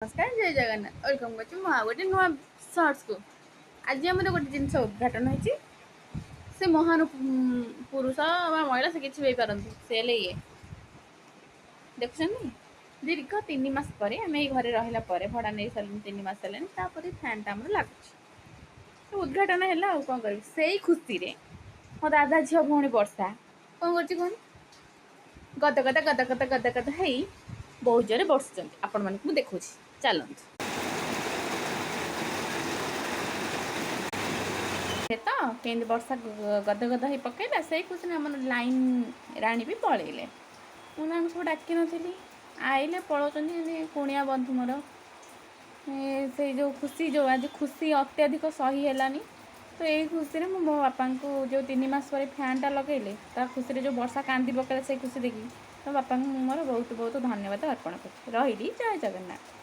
ନମସ୍କାର, ଜୟ ଜଗନ୍ନାଥ। Welcome କରୁଛି ମୁଁ ଆଉ ଗୋଟେ ନୂଆ ସର୍ଟସକୁ। ଆଜି ଆମର ଗୋଟେ ଜିନିଷ ଉଦ୍ଘାଟନ ହେଇଛି। ସେ ମହାନ ପୁରୁଷ ବା ମହିଳା, ସେ କିଛି ବି ହେଇପାରନ୍ତି, ସେ ହେଲେ ଇଏ ଦେଖୁଛନ୍ତି। ଦୀର୍ଘ 3 ମାସ ପରେ, ଆମେ ଏଇ ଘରେ ରହିଲା ପରେ, ଭଡ଼ା ନେଇ ସାରିଲୁଣି, 3 ମାସ ହେଲାଣି, ତାପରେ ଫ୍ୟାନ୍ଟା ଆମର ଲାଗୁଛି। ଉଦ୍ଘାଟନ ହେଲା, ଆଉ କ'ଣ କରିବି? ସେଇ ଖୁସିରେ ମୋ ଦାଦା ଝିଅ ଭଉଣୀ ବର୍ଷା କ'ଣ କରୁଛି କୁହନି? ଗଦ ଗଦ ଗଦ ଗଦ ଗଦ ଗଦ ହେଇ ବହୁତ ଜୋରେ ବର୍ଷୁଛନ୍ତି। ଆପଣମାନଙ୍କୁ ମୁଁ ଦେଖୁଛି, ଚାଲନ୍ତୁ। ତ କେମିତି ବର୍ଷା ଗଦ ଗଦ ହେଇ ପକେଇଲା, ସେଇ ଖୁସିରେ ଆମର ଲାଇନ୍ ରାଣୀ ବି ପଳେଇଲେ। ମୁଁ ତାଙ୍କୁ ସବୁ ଡାକିନଥିଲି, ଆଇଲେ ପଳାଉଛନ୍ତି ଯେମିତି କୁଣିଆ ବନ୍ଧୁ ମୋର। ସେଇ ଯେଉଁ ଖୁସି, ଯେଉଁ ଆଜି ଖୁସି ଅତ୍ୟଧିକ ସହି ହେଲାନି। ତ ଏଇ ଖୁସିରେ ମୁଁ ମୋ ବାପାଙ୍କୁ, ଯେଉଁ 3 ମାସ ପରେ ଫ୍ୟାନ୍ଟା ଲଗେଇଲେ, ତା ଖୁସିରେ ଯେଉଁ ବର୍ଷା କାନ୍ଦି ପକେଇଲା, ସେଇ ଖୁସି ଦେଖି ତ ବାପାଙ୍କୁ ମୁଁ ମୋର ବହୁତ ବହୁତ ଧନ୍ୟବାଦ ଅର୍ପଣ କରୁଛି। ରହିଲି, ଜୟ ଜଗନ୍ନାଥ।